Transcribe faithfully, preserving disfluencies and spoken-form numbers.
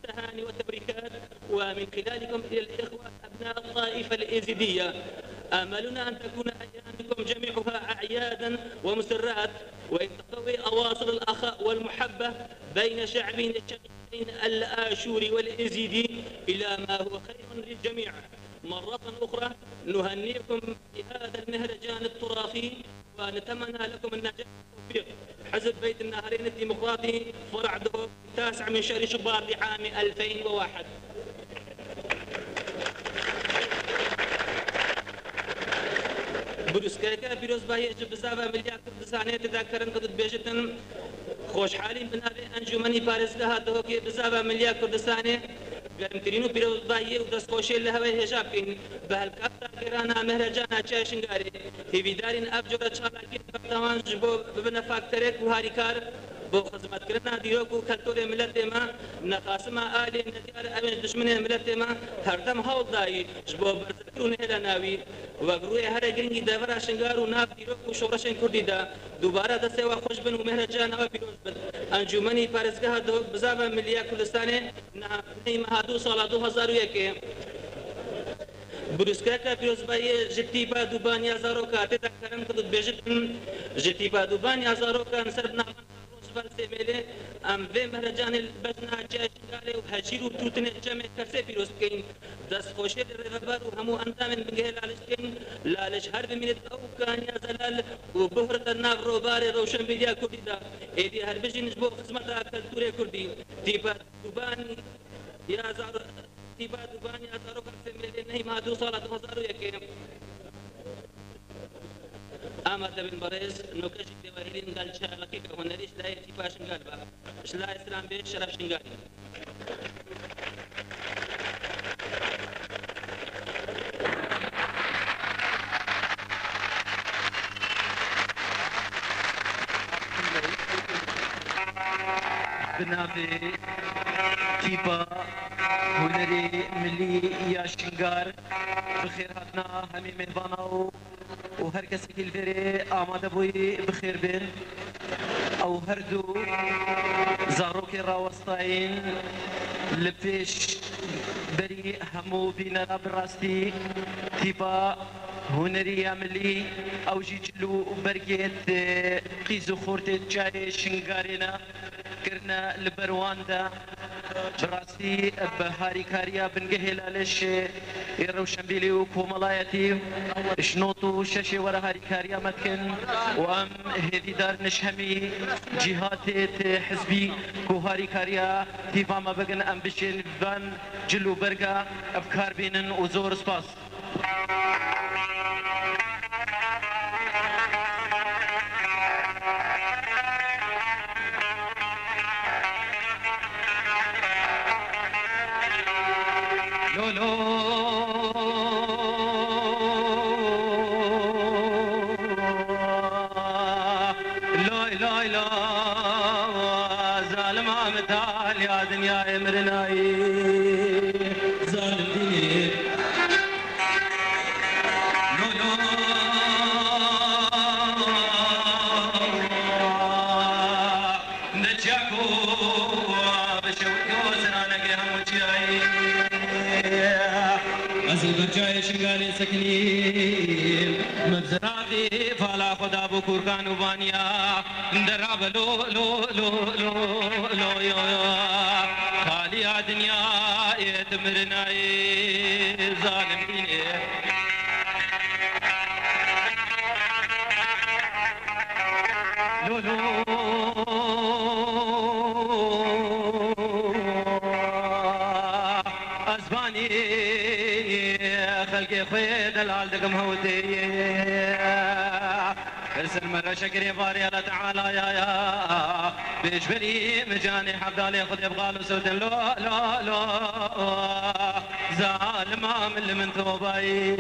التهاني والتبريكات، ومن خلالكم إلى الإخوة أبناء الطائفة الإيزيدية. آملنا أن تكون أيامكم جميعها أعيادا ومسرات، وأن تضوي أواصر الأخاء والمحبة بين شعبين الشقيقين الآشوري والإيزيدي إلى ما هو خير للجميع. مرة أخرى نهنئكم بهذا المهرجان التراثي، ونتمنى لكم النجاح والتوفيق. حزب بيت النهرين الديمقراطي، فرع دهوك، التاسع من شهر شباط لعام ألفين وواحد. Brûskeke pîrozbahiyê ji bizava milliya Kurdistanê tida kirin ku dibêjitin, Xoşhalîn bi navê Encûmenî Parêzgeha Dihokê Bizava Milliya Kurdistanê germtirîn û pîrozbahiyê û destxweşiyê li hewe hêja bikin. Bi helkefta girana Mehrecana Çiyayê Şingalê, hêvîdarîn ev cure çalakiyên berdewan ji bo bibine faktorek û harîkar bo xizmetkirina dîrok û keltorê miletê me, nexasima aliyên nediyar ew ên dijminên miletê me herdem hewl dayî ji bo berzekir û nehêlena wî. Wek rûyê herê giringî devera Şingal û nav dîrok û şoreşên Kurdî de, dubare destê we xweş bin û Mehrecana we pîroz bin. Encûmenî Parêzgeha Dihok Bizava Milliya Kurdistanê niha nehî meha dû sala du hezar û yekê. Brûskeke pîrozbahiyê ji tîpa dûbaniya zaroka tê de kerem ku dibêjin, ji tîpa dûbaniya zarokan ser bi navenda Rojbel Sêmêlê, em vê mehrecanê li bejna Çiyayê Şingalê û hejîr û tûtinê çemê Kersê pîroz dikeyin. Destxweşiyê li rêveber û hemû endamên bingehê Laliş dikin. Laliş her bimînit ew kaniya zelal û bihurite nav robarê rewşenbîriya Kurdî de. Êdî her bijîn ji bo xizmeta keltûrê Kurdî. Tîpa dûbanî ya zaro-, tîpa dûbanî ya zaroka Semêlê nehî meha dû sala du hezar û yekê. Amade bin berêz, noke jî dê we hêlîn gel çalakîke hunerî ji layê tîpa Şingal be. Ji layê silam bê şeref Şingalî. Bi navê tîpa hunerê milî ya Şingal, bi xêr hatina hemî mêvana û û her kesekî li vêrê amade bûyî bi xêr bê. Ew her du zarokê rawestayîn li pêş berî hemû bînera bi rastî tîpa hunerî ya milî, ew jî cil û bergê di qîz û xortê çayê Şingalê ne. Kirine li ber wan de. Bi rastî bi harîkariya bingehê Laleşê ê rewşenbîrî û komelayetî ji not û şeşê were harîkariya me dikin û em hêvîdar in ji hemî cîhatê ti hizbî ku harîkariya tîpa me bikin, em bişên van cil û berga bi kar bînin û zor spas. Lo, lo. Loy, loy, lo. Zalim Ahmet Aliya dinyayê mirinayî. Zalim dînê. Lo, lo. Ne çiya ku bi şewqî û seranekê hemû çiyayî. Ez li ber çayê Şingalê sekinîm. Min bi ziraxî fala xwe dabû kûrkan û vaniya. Derabe lo, lo, lo, lo, lo, yo, yo. Xaliya dinyayê tu mirinayê zalim dînê. Lo, lo. Ez banî xelkê xwe delal dikim hewtê. Ser me reşekirê varê Allah Teala ya ya. Pêşberî mi canê hevdalê Xwedê bi xal û sewtin lo, lo, lo. Zalima min li min tobayî.